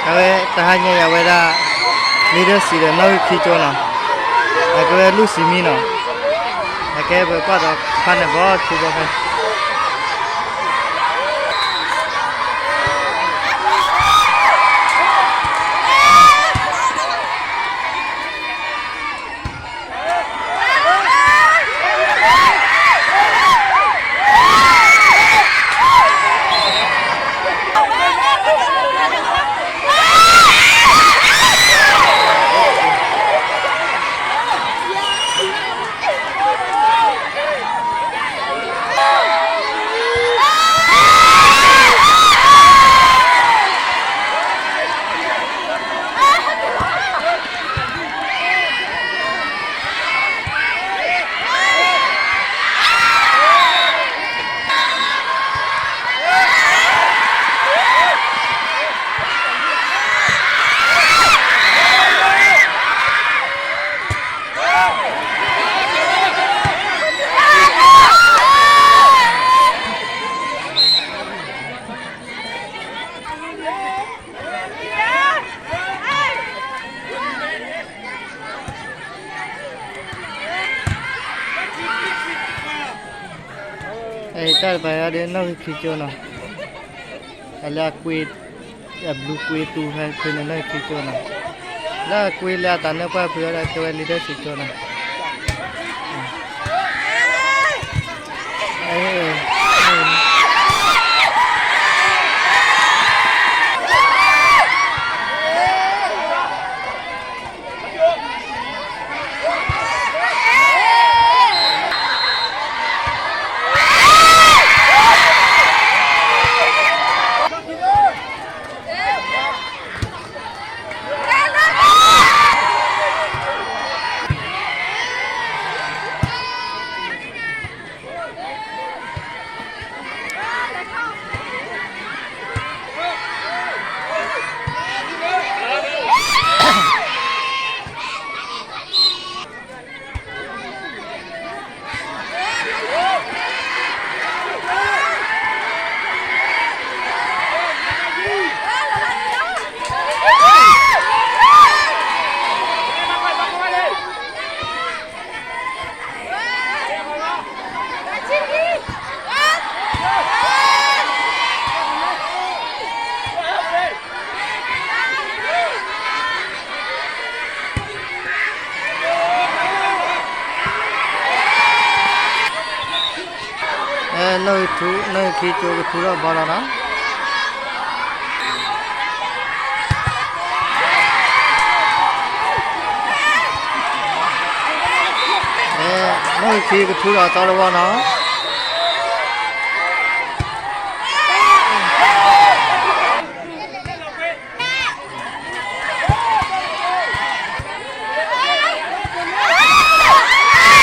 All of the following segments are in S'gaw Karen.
အဝဲတဟါညါအံၤဝဲဒၣ် leader စံးဒီးနီၣ်ဂံၢ်ခံကၠိနီၤ, အကဲဝဲလူၢ်စံးမံနီၤ, အကဲပကွၢ်ဒီးဖးန့ၣ်ဘီထူဘီဖဲ တၢ်တပၤဒီးနီၣ်ဂံၢ်ခံကၠိနီၤ, အလၢအကွ့, အဘျုးကွ့သူဖဲဖဲန့ၣ်နီၣ်ဂံၢ်ခံကၠိနီၤ, လၢအကွ့လၢအတၢ်နၢ်ပၢၢ်ဖုးဝဲဒၣ်ကဲဝဲ leader စံးကၠိနီၤ. နီၣ်ဂံၢ်ခံကၠိကထူထီ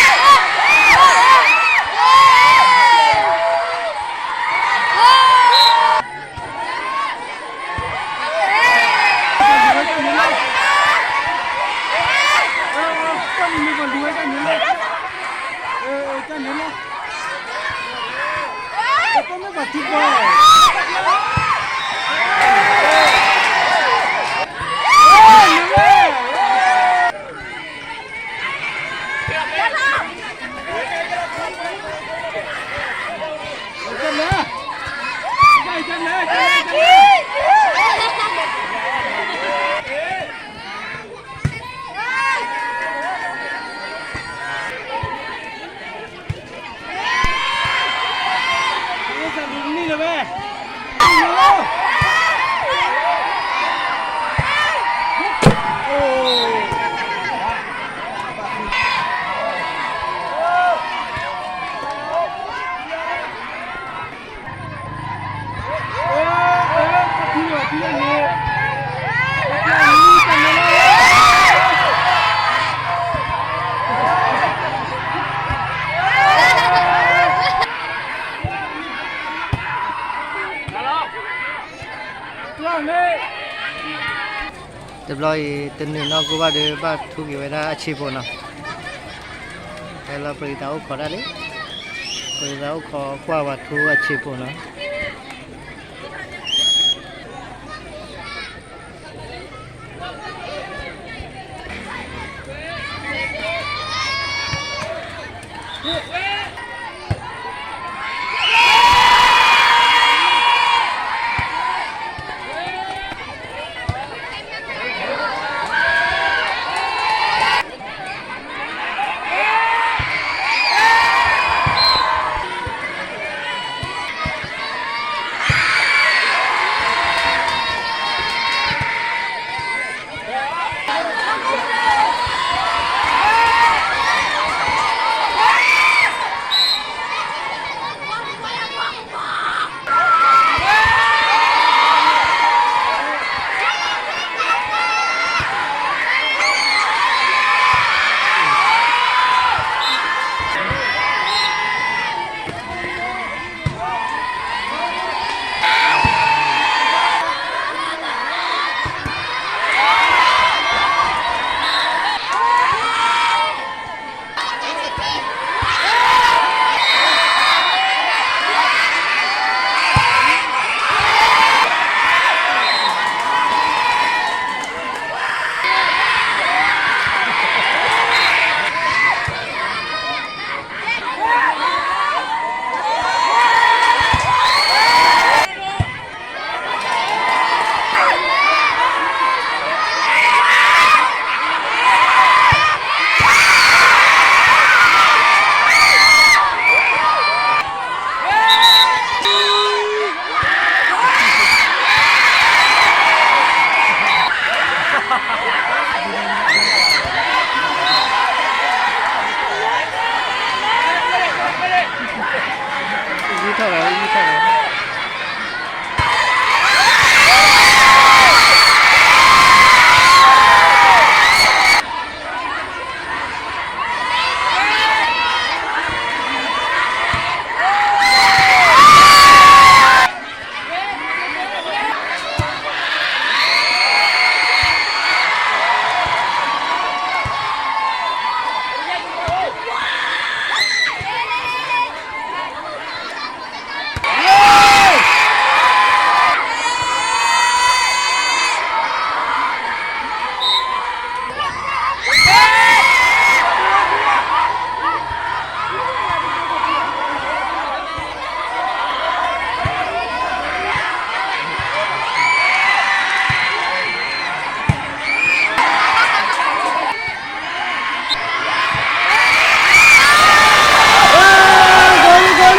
ၣ်ဘီလီၤနီၤ. နီၣ်ဂံၢ်ခံကထူထီၣ်သီတဝီနီၤ. တဘျီအံၤ တနုာ်နီၢ်ကိၢ်ဘၣ်ဒီး ဘၣ်ထူက့ၤဝဲဒၣ်အဆံးဖိနီၤ. ဟဲလီၤပရံးသးအိၣ်ခိးဒၣ်လံ, ပရံးသးအိၣ်ခိးကွၢ်ဝဲထူအဆံးဖိနီၤ. ယံထီၣ်လီၤ, ယံထီၣ်လ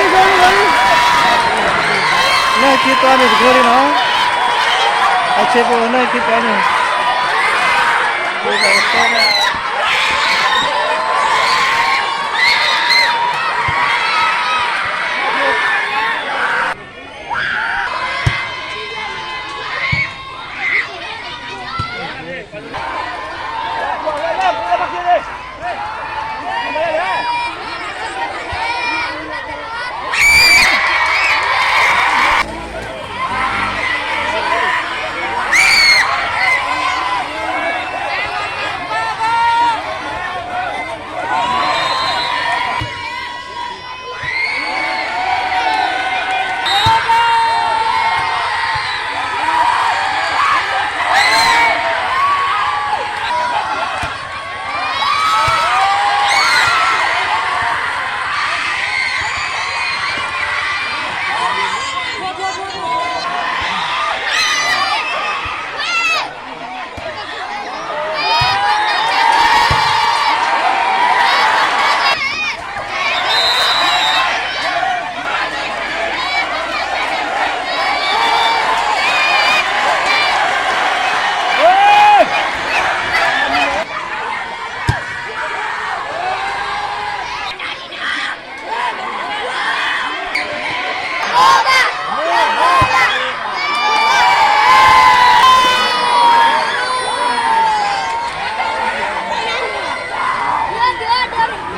ီၤ. နီၢ်ခံသွါန့ၣ်တကိးလံနီၤ, အဆ့ဖိနီၢ်ခံသွါန့ၣ် နီၣ်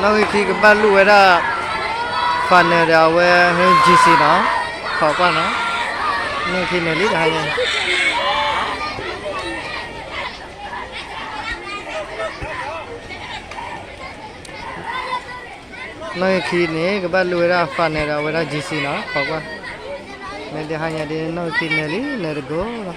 ဂံၢ်ခံကဘၣ်လူၣ်ဝဲဒၣ် final ဒီးအဝဲ G C နီၤ, ခိးကွၢ်နီၤ, နီၣ်ဂံၢ်ခံနၢၤလံတဟါညါ နီၣ်ဂံၢ်ခံန့ၣ် ကဘၣ်လူဝဲဒၣ် final ဒီးအဝဲဒၣ် G C နီၤ, ခိးကွၢ်, မ့ၢ်ဒ်ဟါညါဒ်နီၣ်ဂံၢ်ခံနၢၤလံ နၢၤတကိးလီၤ.